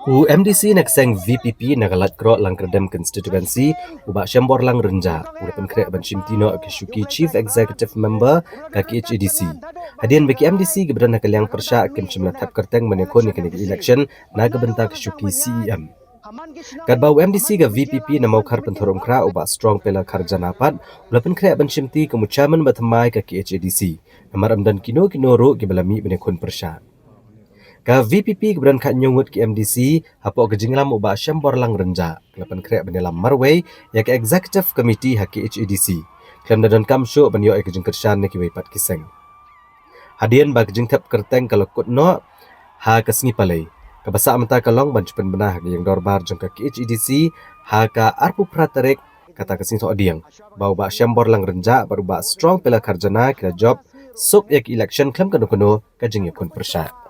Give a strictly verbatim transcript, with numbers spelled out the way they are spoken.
U MDC na ka seng VPP na ka Laitkroh Langkyrdem Constituency, u Bah Shemborlang Rynjah, u la pynkhreh ban shimti noh ka shuki Chief Executive Member ka KHADC. Hadien ba ki MDC kiba don ha ka liang pyrshah kim shym la thep kyrteng ban ïakhun ïa kane ka election na ka bynta ka shuki CEM. Katba u MDC ka VPP na Mawkhar Pynthorumkhrah, u Bah Strong Pela Kharjana pat u la pynkhreh ban shimti kum u Chairman bathymmai ka KHADC, namar ym don kino kino ruh kiba la mih ban ïakhun pyrshah. Ka VPP kaba don khathynñiew ngut ki MDC, hapoh ka jingïalam u Bah Shemborlang Rynjah, ka la pynkhreh ban ïalam marwei ïa ka Executive Committee ha KHADC, khlem da donkam shuh ban ïoh ïa ka jingkyrshan na kiwei pat ki seng. Hadien ba ka jingthep kyrteng ka la kut noh ha ka sngi Palei, kaba sah mynta ka long ban shu pynbna ha ka ïing dorbar jong ka KHADC ha ka arphew phra tarik, kata ka Sngi Thohdieng, ba u Bah Shemborlang Rynjah bad u Bah Strong Pela Kharjana ki la jop suk ïa ka election khlem kano kano ka jingïakhun pyrshah.